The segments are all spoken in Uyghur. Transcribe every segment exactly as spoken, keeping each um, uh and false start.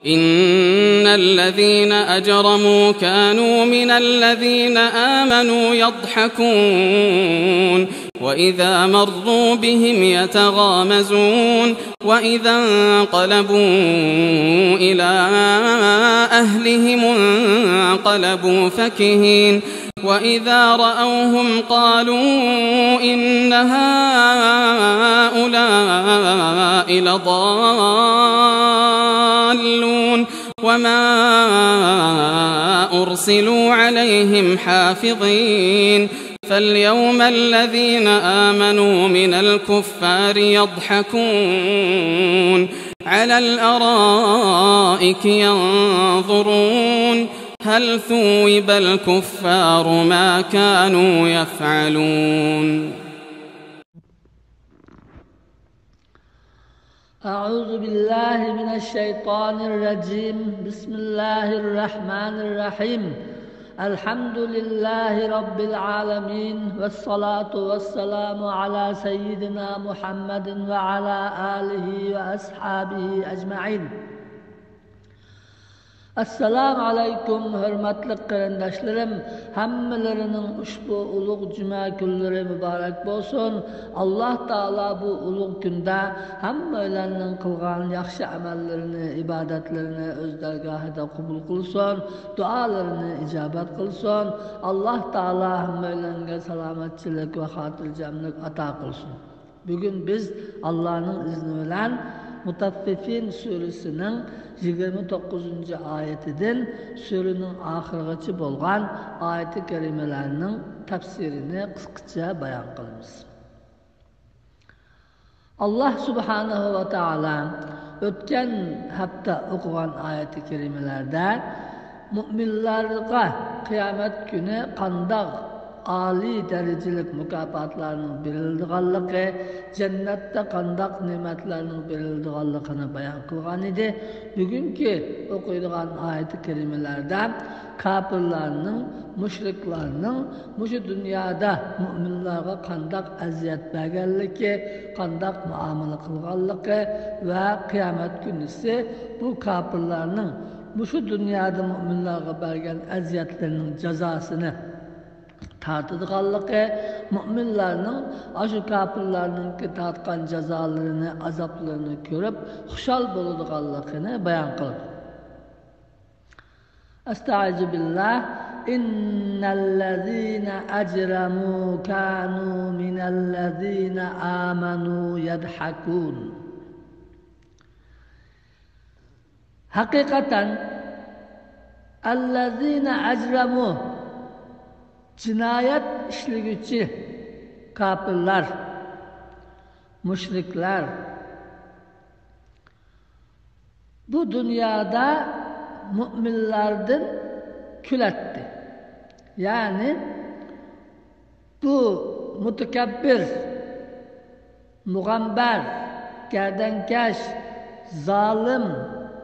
إن الذين أجرموا كانوا من الذين آمنوا يضحكون وإذا مروا بهم يتغامزون وإذا انقلبوا إلى أهلهم انقلبوا فكهين وإذا رأوهم قالوا إن هؤلاء لضالون وما أرسلوا عليهم حافظين فاليوم الذين آمنوا من الكفار يضحكون على الأرائك ينظرون هل ثوب الكفار ما كانوا يفعلون. أعوذ بالله من الشيطان الرجيم. بسم الله الرحمن الرحيم. الحمد لله رب العالمين، والصلاة والسلام على سيدنا محمد وعلى آله وأصحابه أجمعين. ئەسسالامۇ ئەلەيكۇم، ھۆرمەتلىك قېرىنداشلىرىم، ھەممىلىرىنىڭ ئۇشبۇ ئۇلۇغ جۈمە كۈنلىرى مۇبارەك بولسۇن. ئاللاھ تائالا بۇ ئۇلۇغ كۈندە ھەممەيلەننىڭ قىلغان ياخشى ئەمەللىرىنى، ئىبادەتلىرىنى ئۆز دەرگاھىدا قوبۇل قىلسۇن، دۇئالىرىنى ئىجابەت قىلسۇن. ئاللاھ تائالا ھەممەيلەنگە سالامەتچىلىك ۋە خاتىرجەملىك ئاتا قىلسۇن. بۈگۈن بىز ئاللانىڭ ئىزنى بىلەن مۇتەففىفىن سۈرىسىنىڭ يىگىرمە توققۇزىنچى ئايىتىدىن سۈرىنىڭ ئاخىرىغىچە بولغان ئايىتى كەرىمىلەرنىڭ تەپسىرىنى قىسقىچە بايان قىلىمىز. ئاللاھ سۇبھانەھۇ ۋە تائالا ئۆتكەن ھەپتە ئوقۇغان ئايەتى كەرىمىلەردە مۆمىنلارغا قىيامەت كۈنى قانداق ئالىي دەرىجىلىك مۇكاپاتلارنىڭ بېرىلىدىغانلىقى، جەننەتتە قانداق نېمەتلەرنىڭ بېرىلىدىغانلىقىنى بايان قىلغان ئىدى. بۈگۈنكى ئوقۇيدىغان ئايەتى كەرىمىلەردە كاپىرلارنىڭ، مۇشرىكلارنىڭ مۇشۇ دۇنيادا مۆمىنلارغا قانداق ئەزىيەت بەرگەنلىكى، قانداق مۇئامىلە قىلغانلىقى ۋە قىيامەت كۈنىسى بۇ كاپىرلارنىڭ مۇشۇ دۇنيادا مۆمىنلارغا بەرگەن ئەزىيەتلىرىنىڭ جازاسىنى تارتىدىغانلىقى، مۆمىنلارنىڭ ئاشۇ كاپىرلارنىڭكى تارتقان جازالىرىنى، ئازابلىرىنى كۆرۈپ خۇشال بولىدىغانلىقىنى بايان قىلدى. أستعيذ بالله. إن الذين أجرموا كانوا من الذين آمنوا يضحكون. ھەقىقەتەن، ئەللەزىنە ئەجرەمۇ، جىنايەت ئىشلىگۈچى كاپىرلار، مۇشرىكلار، بۇ دۇنيادا مۆمىنلاردىن كۈلەتتى. يەنى بۇ مۇتەكەببىر، مۇغەمبەر، گەردەنكەش، زالىم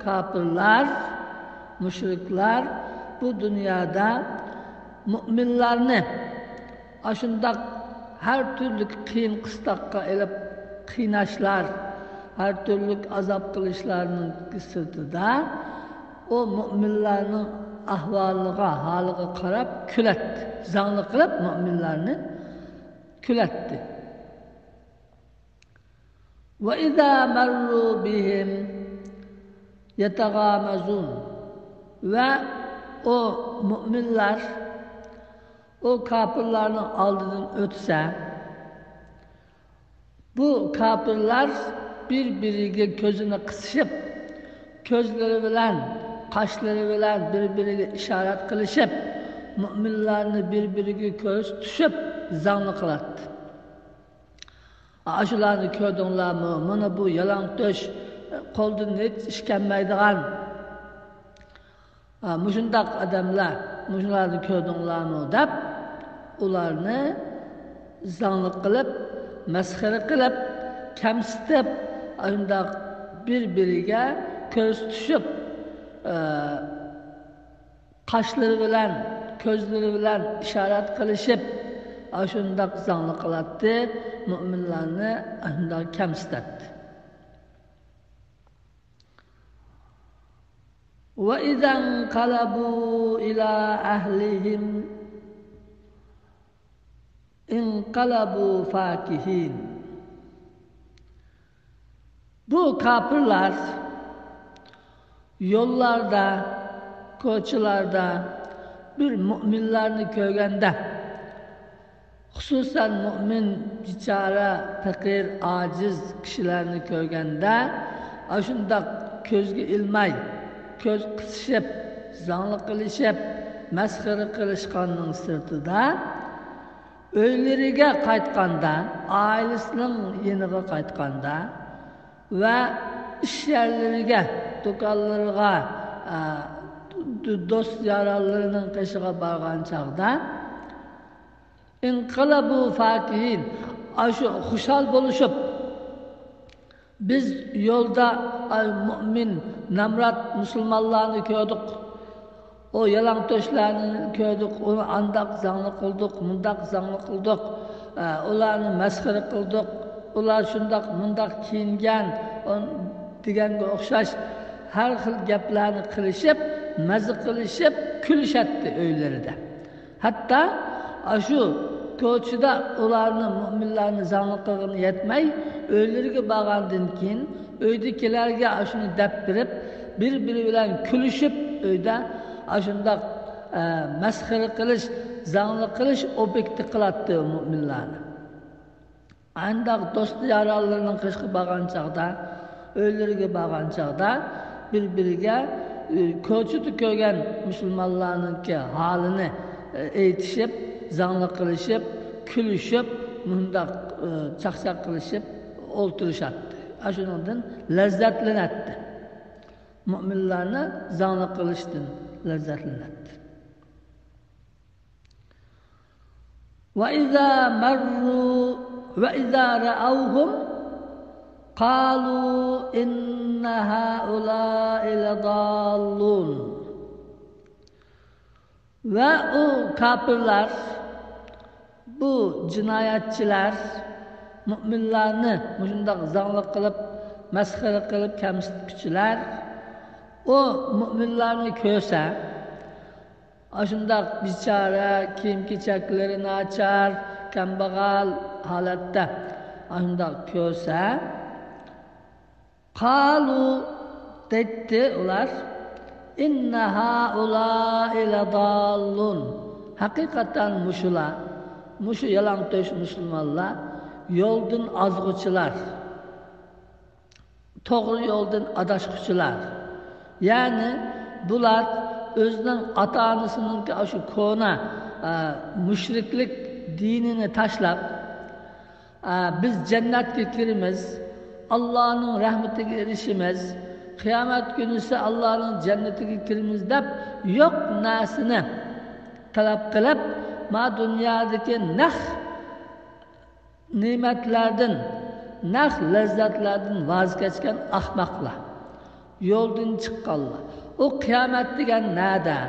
كاپىرلار، مۇشرىكلار بۇ دۇنيادا مۆمىنلارنى ئاشۇنداق ھەر تۈرلۈك قىيىن قىستاققا ئېلىپ قىيناشلار، ھەر تۈرلۈك ئازاب قىلىشلارنىڭ سىرتىدا ئۇ مۆمىنلارنىڭ ئەھۋالىغا، ھالىغا قاراپ كۈلەتتى. زاڭلىق قىلىپ مۆمىنلارنى كۈلەتتى. وإذا مروا بهم يتغامزون. ۋە ئۇ مۆمىنلار ئۇ كاپىرلارنىڭ ئالدىدىن ئۆتسە، بۇ كاپىرلار بىر-بىرىگە كۆزىنى قىسىشىپ، كۆزلىرى بىلەن، قاشلىرى بىلەن بىر-بىرىگە ئىشارەت قىلىشىپ، مۆمىنلارنى بىر-بىرىگە كۆرسىتىشىپ زاڭلىق قىلاتتى. ئاشۇلارنى كۆردۈڭلارمۇ؟ مانا بۇ يالاڭتۆش، قولدىن ھېچ ئىش كەلمەيدىغان، مۇشۇنداق ئادەملەر، مۇشۇلارنى كۆردۈڭلارمۇ؟ دەپ ئۇلارنى زاڭلىق قىلىپ، مەسخىرە قىلىپ، كەمسىتىپ، ئاشۇنداق بىر-بىرىگە كۆرسىتىشىپ، قاشلىرى بىلەن، كۆزلىرى بىلەن ئىشارەت قىلىشىپ، ئاشۇنداق زاڭلىق قىلاتتى، مۆمىنلارنى ئاشۇنداق كەمسىتەتتى. وإذا انقلبوا إلى أهلهم انقلبوا فكهين. بۇ كاپىرلار يوللاردا، كوچىلاردا بىر مۇئمىنلارنى كۆرگەندە، خۇسۇسەن مۇئمىن، بىچارە، پەقىر، ئاجىز كىشىلەرنى كۆرگەندە، ئاشۇنداق كۆزگە ئىلماي، كۆز قىسىشىپ، زاڭلىق قىلىشىپ، مەسخىرە قىلىشقاننىڭ سىرتىدا، ئۆيلىرىگە قايتقاندا، ئائىلىسىنىڭ يېنىغا قايتقاندا ۋە ئىش يەرلىرىگە، دۇكانلىرىغا، ئە، دو-، دوست يارانلىرىنىڭ قېشىغا بارغان چاغدا، انقلبوا فكهين، ئاشۇ خۇشال بولۇشۇپ، بىز يولدا، ئاي، مۇئمىن، نامرات مۇسۇلمانلارنى كۆردۇق. ئۇ يالاڭتۆشلەرنى كۆردۇق. ئۇنى ئانداق زاڭلىق قىلدۇق، مۇنداق زاڭلىق قىلدۇق. ئە، ئۇلارنى مەسخىرە قىلدۇق. ئۇلار شۇنداق، مۇنداق كىيىنگەن، ئون-، دېگەنگە ئوخشاش ھەر خىل گەپلەرنى قىلىشىپ، مەزە قىلىشىپ، كۈلۈشەتتى ئۆيلىرىدە. ھەتتا ئاشۇ كوچىدا ئۇلارنى، مۇئمىنلارنى زاڭلىق قىلغىنى يەتمەي، ئۆيلىرىگە بارغاندىن كېيىن، ئۆيدىكىلەرگە ئاشۇنى دەپ بېرىپ، بىر-بىرى بىلەن كۈلۈشۈپ، ئۆيدە ئاشۇنداق، ئە، مەسخىرە قىلىش، زاڭلىق قىلىش ئوبيېكتى قىلاتتى مۇئمىنلارنى. ئانداق دوست يارانلىرىنىڭ قېشىغا بارغان چاغدا، ئۆيلىرىگە بارغان چاغدا بىر-بىرىگە، ئى، كوچىدا كۆرگەن مۇسۇلمانلارنىڭكى ھالىنى، ئى، ئېيتىشىپ، زاڭلىق قىلىشىپ، كۈلۈشۈپ، مۇنداق، ئى، چاقچاق قىلىشىپ ئولتۇرۇشاتتى. ئاشۇنىڭدىن لەززەتلىنەتتى. مۇئمىنلارنى زاڭلىق قىلىشتىن لەززەتلىنەتتى. وإذا مروا وإذا رأوهم قالوا إن هؤلاء لضالون. ۋە ئۇ كاپىرلار، بۇ جىنايەتچىلەر، مۇئمىنلارنى مۇشۇنداق زاڭلىق قىلىپ، مەسخىرە قىلىپ كەمسىتكۈچىلەر، ئۇ مۇئمىنلارنى كۆرسە، ئاشۇنداق بىچارە، كىيىم-كېچەكلىرى ناچار، كەمبەغەل ھالەتتە ئاشۇنداق كۆرسە، قالۇ، دەيتتى ئۇلار، ئىننە ھائۇلائى لەداللۇن. ھەقىقەتەن مۇشۇلار، مۇشۇ يالاڭتۆش مۇسۇلمانلار يولدىن ئازغۇچىلار. توغرا يولدىن ئاداشقۇچىلار. يەنى بۇلار ئۆزىنىڭ ئاتا-ئانىسىنىڭكى ئاشۇ كونا، ئە، مۇشرىكلىك دىنىنى تاشلاپ، ئە، بىز جەننەتكە كىرىمىز، ئاللانىڭ رەھمىتىگە ئېرىشىمىز، قىيامەت كۈنىسى ئاللانىڭ جەننىتىگە كىرىمىز دەپ يوق نەرسىنى تەلەپ قىلىپ، ما دۇنيادىكى نەق نېمەتلەردىن، نەق لەززەتلەردىن ۋاز كەچكەن ئەخمەقلەر، يولدىن چىققانلار. ئۇ قىيامەت دېگەن نەدە؟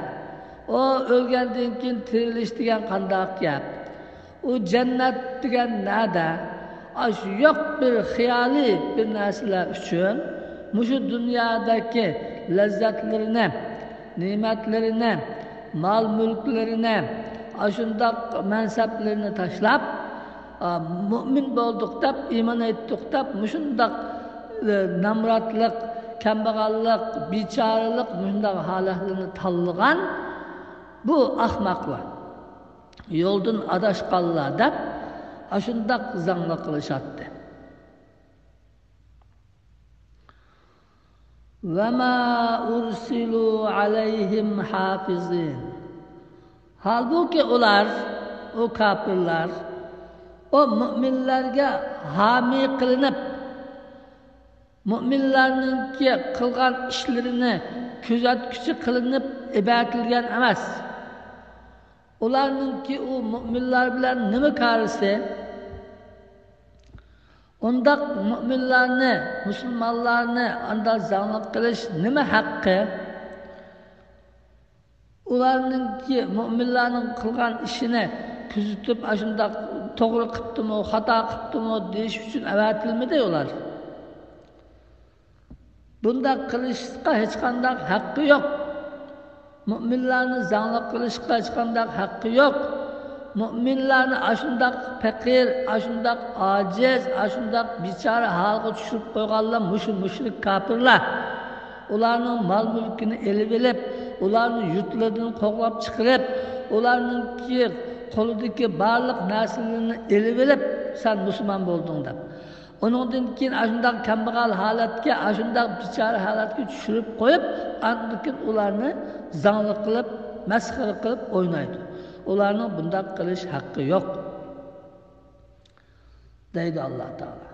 ئۇ ئۆلگەندىن كېيىن تىرىلىش دېگەن قانداق گەپ؟ ئۇ جەننەت دېگەن نەدە؟ ئاشۇ يوق بىر خىيالىي بىر نەرسىلەر ئۈچۈن مۇشۇ دۇنيادىكى لەززەتلىرىنى، نېمەتلىرىنى، مال-مۈلۈكلىرىنى، ئاشۇنداق مەنسەپلىرىنى تاشلاپ، ئا، مۇئمىن بولدۇق دەپ، ئىمان ئېيتتۇق دەپ، مۇشۇنداق، ئە، نامراتلىق، كەمبەغەللىك، بىچارىلىق، مۇشۇنداق ھالەتلەرنى تاللىغان بۇ ئەخمەقلەر، يولدىن ئاداشقانلار دەپ، ئاشۇنداق زاڭلىق قىلىشاتتى. وما أرسلوا عليهم حافظين. ھالبۇكى ئۇلار، ئۇ كاپىرلار، ئۇ مۇئمىنلارغا ھامىي قىلىنىپ، مۇئمىنلارنىڭكى قىلغان ئىشلىرىنى كۆزەتكۈچى قىلىنىپ ئەۋەتىلگەن ئەمەس. ئۇلارنىڭكى ئۇ مۇئمىنلار بىلەن نېمە كارىسى؟ ئۇنداق مۇئمىنلارنى، مۇسۇلمانلارنى ئانداق زاڭلىق قىلىش نېمە ھەققى؟ ئۇلارنىڭكى، مۇئمىنلارنىڭ قىلغان ئىشىنى كۆزىتىپ، ئاشۇنداق توغرا قىپتىمۇ، خاتا قىپتىمۇ دېيىش ئۈچۈن ئەۋەتىلمىدى ئۇلار. بۇنداق قىلىشقا ھېچقانداق ھەققى يوق. مۆمىنلارنى زاڭلىق قىلىشقا ھېچقانداق ھەققى يوق. مۆمىنلارنى ئاشۇنداق پەقىر، ئاشۇنداق ئاجىز، ئاشۇنداق بىچارە ھالغا چۈشۈرۈپ قويغانلار مۇشۇ مۇشرىك كاپىرلار. ئۇلارنىڭ مال-مۈلكىنى ئېلىۋېلىپ، ئۇلارنى يۇرتلىرىدىن قوغلاپ چىقىرىپ، ئۇلارنىڭكى قولىدىكى بارلىق نەرسىلىرىنى ئېلىۋېلىپ، سەن مۇسۇلمان بولدۇڭ دەپ. ئۇنىڭدىن كېيىن ئاشۇنداق كەمبەغەل ھالەتكە، ئاشۇنداق بىچارە ھالەتكە چۈشۈرۈپ قويۇپ، ئاندىن كېيىن ئۇلارنى زاڭلىق قىلىپ، مەسخىرە قىلىپ ئوينايدۇ. ئۇلارنىڭ بۇنداق قىلىش ھەققى يوق، دەيدۇ ئاللا تائالا.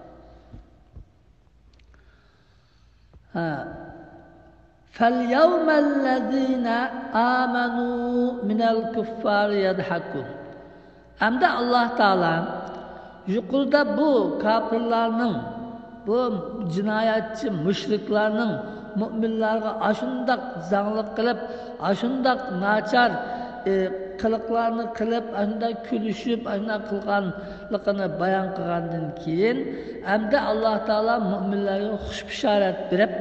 ھە. فَالْيَوْمَ الَّذِينَ آمَنُوا مِنَ الْكُفَّارِ يَضْحَكُونَ. ئەمدى ئاللا تائالا يۇقىرىدا بۇ كاپىرلارنىڭ، بۇ جىنايەتچى مۇشرىكلارنىڭ مۆمىنلارغا ئاشۇنداق زاڭلىق قىلىپ، ئاشۇنداق ناچار، ئى، قىلىقلارنى قىلىپ، ئاشۇنداق كۈلۈشۈپ، ئاشۇنداق قىلغانلىقىنى بايان قىلغاندىن كېيىن، ئەمدى ئاللا تائالا مۆمىنلەرگە خۇش بېشارەت بېرىپ،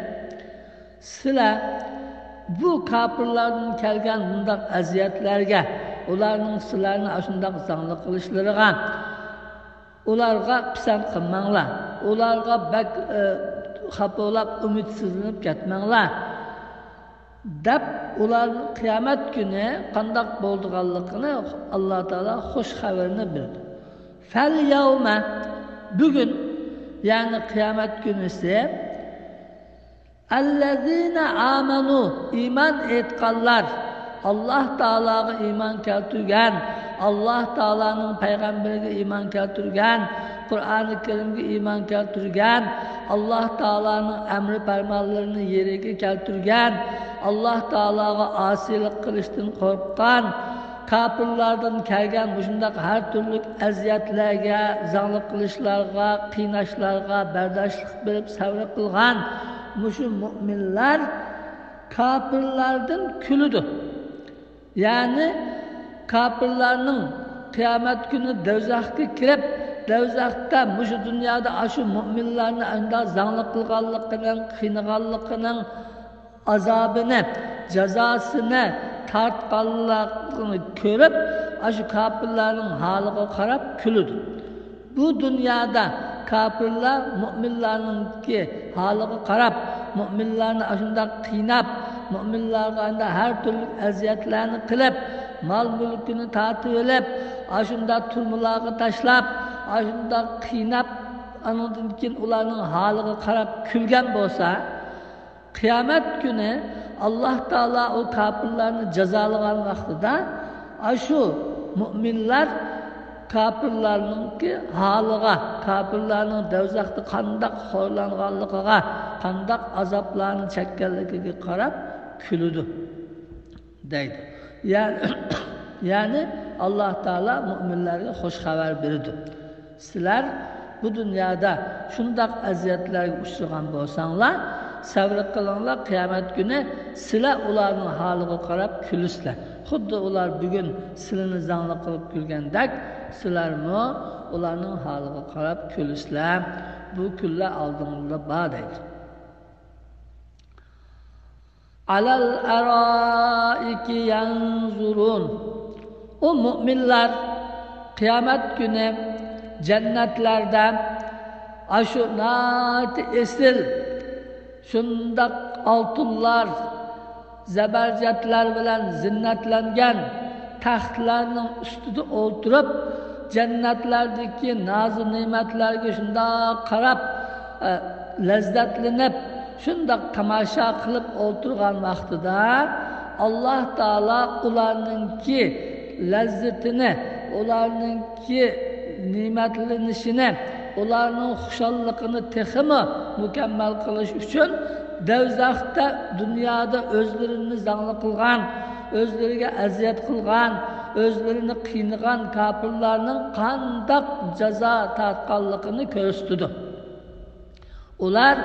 سىلەر بۇ كاپىرلاردىن كەلگەن مۇنداق ئەزىيەتلەرگە، ئۇلارنىڭ سىلەرنى ئاشۇنداق زاڭلىق قىلىشلىرىغا، ئۇلارغا پىسەنت قىلماڭلار. ئۇلارغا بەك، ئى، خاپا بولاپ، ئۈمىدسىزلىنىپ كەتمەڭلار، دەپ، ئۇلارنىڭ قىيامەت كۈنى قانداق بولىدىغانلىقىنى ئاللا تائالا خۇش خەۋىرىنى بېرىدۇ. فَالْيَوْمَ، بۈگۈن، يەنى قىيامەت كۈنىسى، الَّذِينَ آمَنُوا، ئىمان ئېيتقانلار، ئاللا تائالاغا ئىمان كەلتۈرگەن، ئاللا تائالانىڭ پەيغەمبىرىگە ئىمان كەلتۈرگەن، قۇرئانى كەرىمگە ئىمان كەلتۈرگەن، ئاللا تائالانىڭ ئەمرى پەرمانلىرىنى يېرىگە كەلتۈرگەن، ئاللا تائالاغا ئاسىيلىق قىلىشتىن قورققان، كاپىرلاردىن كەلگەن مۇشۇنداق ھەر تۈرلۈك ئەزىيەتلەرگە، زاڭلىق قىلىشلارغا، قىيناشلارغا بەرداشلىق بېرىپ سەۋر قىلغان مۇشۇ مۆمىنلەر كاپىرلاردىن كۈلىدۇ. يەنى كاپىرلارنىڭ قىيامەت كۈنى دوزاخقا كىرىپ، دوزاختا مۇشۇ دۇنيادا ئاشۇ مۆمىنلارنى ئاشۇنداق زاڭلىق قىلغانلىقىنىڭ، قىينىغانلىقىنىڭ ئازابىنى، جازاسىنى تارتقانلىقىنى كۆرۈپ، ئاشۇ كاپىرلارنىڭ ھالىغا قاراپ كۈلىدۇ. بۇ دۇنيادا كاپىرلار مۆمىنلارنىڭكى ھالىغا قاراپ، مۆمىنلارنى ئاشۇنداق قىيناپ، مۆمىنلارغا ئاشۇنداق ھەر تۈرلۈك ئەزىيەتلەرنى قىلىپ، مال-مۈلكىنى تارتىۋېلىپ، ئاشۇنداق تۈرمىلارغا تاشلاپ، ئاشۇنداق قىيناپ، ئانىڭدىن كېيىن ئۇلارنىڭ ھالىغا قاراپ كۈلگەن بولسا، قىيامەت كۈنى ئاللا تائالا ئۇ كاپىرلارنى جازالىغان ۋاقتىدا، ئاشۇ مۆمىنلار كاپىرلارنىڭكى ھالىغا، كاپىرلارنىڭ دوزاختا قانداق خورلانغانلىقىغا، قانداق ئازابلارنى چەككەنلىكىگە قاراپ كۈلىدۇ، دەيدۇ. يەنى، يەنى ئاللا تائالا مۆمىنلەرگە خۇش خەۋەر بېرىدۇ. سىلەر بۇ دۇنيادا شۇنداق ئەزىيەتلەرگە ئۇچرىغان بولساڭلار، سەۋر قىلىڭلار، قىيامەت كۈنى سىلەر ئۇلارنىڭ ھالىغا قاراپ كۈلىسىلەر. خۇددى ئۇلار بۈگۈن سىلىنى زاڭلىق قىلىپ كۈلگەندەك، سىلەرمۇ ئۇلارنىڭ ھالىغا قاراپ كۈلىسىلەر. بۇ كۈنلەر ئالدىڭلاردا بار، دەيدۇ. عَلَى الْأَرَائِكِ يَنْظُرُونَ. ئۇ مۆمىنلار قىيامەت كۈنى جەننەتلەردە ئاشۇ ناھايىتى ئېسىل، شۇنداق ئالتۇنلار، زەبەرجەتلەر بىلەن زىننەتلەنگەن تەختلەرنىڭ ئۈستىدە ئولتۇرۇپ، جەننەتلەردىكى نازۇ نېمەتلەرگە شۇنداق قاراپ، ئە، لەززەتلىنىپ، شۇنداق تاماشا قىلىپ ئولتۇرغان ۋاقتىدا، ئاللا تائالا ئۇلارنىڭكى لەززىتىنى، ئۇلارنىڭكى نېمەتلىنىشىنى، ئۇلارنىڭ خۇشاللىقىنى تېخىمۇ مۇكەممەل قىلىش ئۈچۈن، دوزاختا دۇنيادا ئۆزلىرىنى زاڭلىق قىلغان، ئۆزلىرىگە ئەزىيەت قىلغان، ئۆزلىرىنى قىينىغان كاپىرلارنىڭ قانداق جازا تارتقانلىقىنى كۆرسىتىدۇ. ئۇلار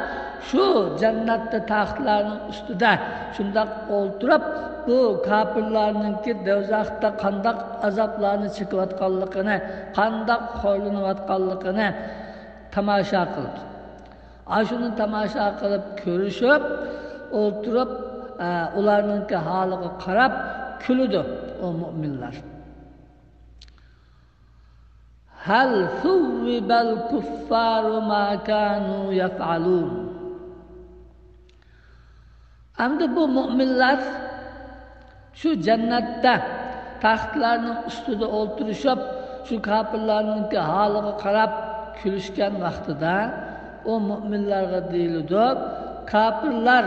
شۇ جەننەتتە تەختلەرنىڭ ئۈستىدە شۇنداق ئولتۇرۇپ، بۇ كاپىرلارنىڭكى دوزاختا قانداق ئازابلارنى چېكىۋاتقانلىقىنى، قانداق خورلىنىۋاتقانلىقىنى تاماشا قىلىدۇ. ئاشۇنى تاماشا قىلىپ، كۆرۈشۈپ ئولتۇرۇپ، ئە، ئۇلارنىڭكى ھالىغا قاراپ كۈلىدۇ ئۇ مۇئمىنلار. هل ثوب الكفار ما كانوا يفعلون. ئەمدى بۇ مۇئمىنلار شۇ جەننەتتە تەختلەرنىڭ ئۈستىدە ئولتۇرۇشۇپ، شۇ كاپىرلارنىڭكى ھالىغا قاراپ كۈلۈشكەن ۋاقتىدا، ئۇ مۇئمىنلارغا دېيىلىدۇ، كاپىرلار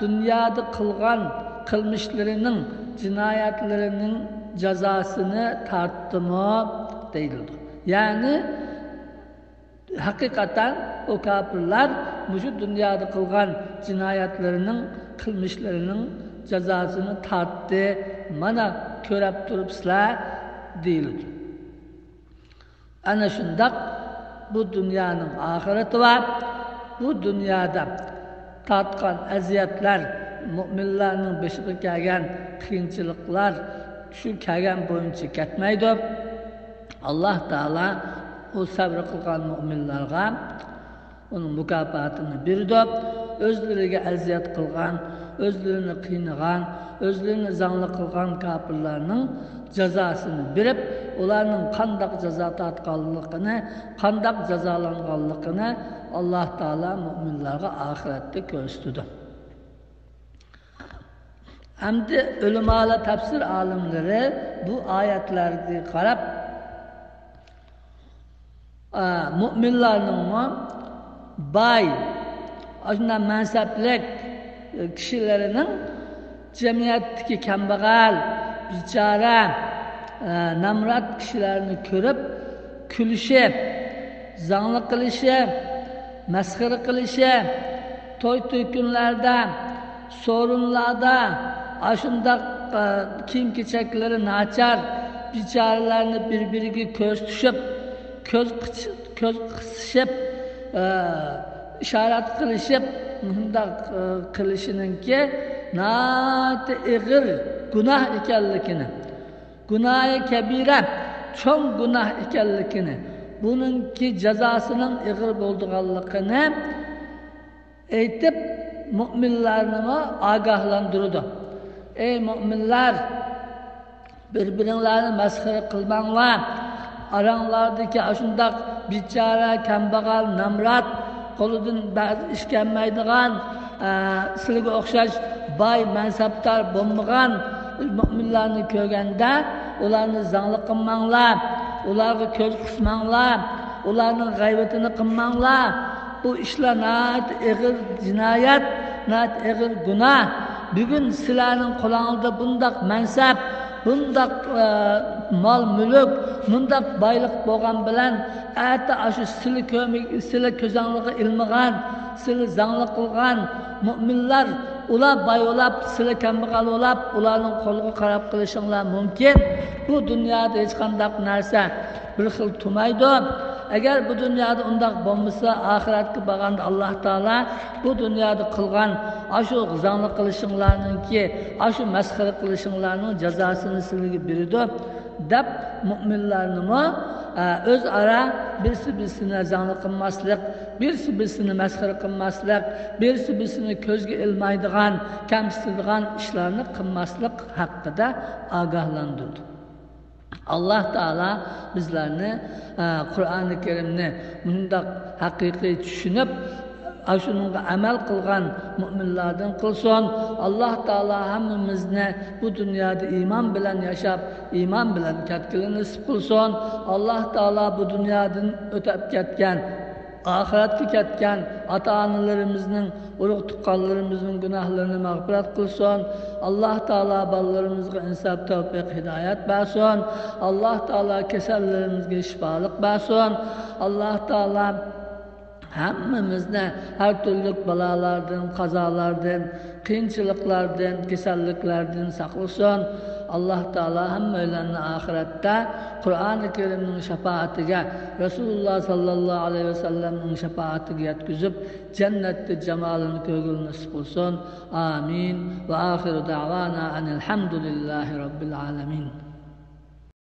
دۇنيادا قىلغان قىلمىشلىرىنىڭ، جىنايەتلىرىنىڭ جازاسىنى تارتتىمۇ؟ دېيىلىدۇ. يەنى، ھەقىقەتەن ئۇ كاپىرلار مۇشۇ دۇنيادا قىلغان جىنايەتلىرىنىڭ، قىلمىشلىرىنىڭ جازاسىنى تارتتى، مانا كۆرەپ تۇرۇپسىلەر، دېيىلىدۇ. ئەنە شۇنداق، بۇ دۇنيانىڭ ئاخىرىتى بار. بۇ دۇنيادا تارتقان ئەزىيەتلەر، مۇئمىنلارنىڭ بېشىغا كەلگەن قىيىنچىلىقلار شۇ كەلگەن بويىچە كەتمەيدۇ. ئاللاھ تائالا ئۇ سەۋر قىلغان مۇئمىنلارغا ئۇنىڭ مۇكاپاتىنى بېرىدۇ. ئۆزلىرىگە ئەزىيەت قىلغان، ئۆزلىرىنى قىينىغان، ئۆزلىرىنى زاڭلىق قىلغان كاپىرلارنىڭ جازاسىنى بېرىپ، ئۇلارنىڭ قانداق جازا تارتقانلىقىنى، قانداق جازالانغانلىقىنى ئاللاھ تائالا مۇئمىنلارغا ئاخىرەتتە كۆرسىتىدۇ. ئەمدى ئۆلىمالار، تەپسىر ئالىملىرى بۇ ئايەتلەرگە قاراپ، ئا، مۇئمىنلارنىڭمۇ باي، ئاشۇنداق مەنسەپلىك كىشىلىرىنىڭ جەمئىيەتتىكى كەمبەغەل، بىچارە، ئا، نامرات كىشىلەرنى كۆرۈپ كۈلۈشى، زاڭلىق قىلىشى، مەسخىرە قىلىشى، توي-تۆكۈنلەردە، سورۇنلاردا ئاشۇنداق، ئە، كىيىم-كېچەكلىرى ناچار بىچارىلەرنى بىر-بىرىگە كۆز تۇتۇشۇپ، كۆز قىچ-، كۆز قىسىشىپ، ئە، ئىشارەت قىلىشىپ، مۇشۇنداق، ئە، قىلىشىنىڭكى ناھايىتى ئېغىر گۇناھ ئىكەنلىكىنى، گۇناھى كەبىرە، چوڭ گۇناھ ئىكەنلىكىنى، بۇنىڭكى جازاسىنىڭ ئېغىر بولىدىغانلىقىنى ئېيتىپ، مۇئمىنلارنىمۇ ئاگاھلاندۇرىدۇ. ئەي مۇئمىنلار، بىر-بىرىڭلارنى مەسخىرە قىلماڭلار. ئاراڭلاردىكى ئاشۇنداق بىچارە، كەمبەغەل، نامرات، قولىدىن بەزى ئىش كەلمەيدىغان، ئە، سىلىگە ئوخشاش باي، مەنسەپدار بولمىغان مۇئمىنلارنى كۆرگەندە، ئۇلارنى زاڭلىق قىلماڭلار، ئۇلارغا كۆز قىسماڭلار، ئۇلارنىڭ غەيۋىتىنى قىلماڭلار. بۇ ئىشلار ناھايىتى ئېغىر جىنايەت، ناھايىتى ئېغىر گۇناھ. بۈگۈن سىلەرنىڭ قولۇڭلاردا بۇنداق مەنسەپ، بۇنداق، ئە، مال-مۈلۈك، مۇنداق بايلىق بولغان بىلەن، ئەتە ئاشۇ سىلى كۆمۈ-، سىلى كۆزۈڭلارغا ئىلمىغان، سىلى زاڭلىق قىلغان مۇئمىنلار، ئۇلار باي بولاپ، سىلى كەمبەغەل بولاپ، ئۇلارنىڭ قولىغا قاراپ قېلىشىڭلار مۇمكىن. بۇ دۇنيادا ھېچقانداق نەرسە بىر خىل تۇرمايدۇ. ئەگەر بۇ دۇنيادا ئۇنداق بولمىسا، ئاخىرەتكە بارغاندا ئاللاھ تائالا بۇ دۇنيادا قىلغان ئاشۇ زاڭلىق قىلىشىڭلارنىڭكى، ئاشۇ مەسخىرە قىلىشىڭلارنىڭ جازاسىنى سىلىگە بېرىدۇ، دەپ مۇئمىنلارنىمۇ، ئە، ئۆزئارا بىرسى بىرسىنى زاڭلىق قىلماسلىق، بىرسى بىرسىنى مەسخىرە قىلماسلىق، بىرسى بىرسىنى كۆزگە ئىلمايدىغان، كەمسىتىدىغان ئىشلارنى قىلماسلىق ھەققىدە ئاگاھلاندۇرىدۇ. ئاللاھ تائالا بىزلەرنى، ئە، قۇرئانى كەرىمنى مۇنداق ھەقىقىي چۈشىنىپ، ئاشۇنىڭغا ئەمەل قىلغان مۇئمىنلاردىن قىلسۇن. ئاللاھ تائالا ھەممىمىزنى بۇ دۇنيادا ئىمان بىلەن ياشاپ، ئىمان بىلەن كەتكىلى نېسىپ قىلسۇن. ئاللاھ تائالا بۇ دۇنيادىن ئۆتۈپ كەتكەن، ئاخىرەتكە كەتكەن ئاتا-ئانىلىرىمىزنىڭ، ئۇرۇق-تۇغقانلىرىمىزنىڭ گۇناھلىرىنى مەغپىرەت قىلسۇن. ئاللاھ تائالا بالىلىرىمىزغا ئىنساپ، تەۋپىق، ھىدايەت بەرسۇن. ئاللاھ تائالا كېسەللىرىمىزگە شىپالىق بەرسۇن. ئاللاھ تائالا ھەممىمىزنى ھەر تۈرلۈك بالالاردىن، قازالاردىن، قىيىنچىلىقلاردىن، كېسەللىكلەردىن ساقلىسۇن. ئاللاھ تائالا ھەممەيلەننى ئاخىرەتتە قۇرئانى كەرىمنىڭ شاپائىتىگە، رەسۇلۇللاھ ساللاللاھۇ ئەلەيھى ۋەسەللەمنىڭ شاپائىتىگە يەتكۈزۈپ، جەننەتتە جامالىنى كۆرگىلى نېسىپ قىلسۇن. ئامىن. ۋە ئاخىرۇ دەۋانا ئەنىل ھەمدۇلىللاھى رەببىل ئالەمىن.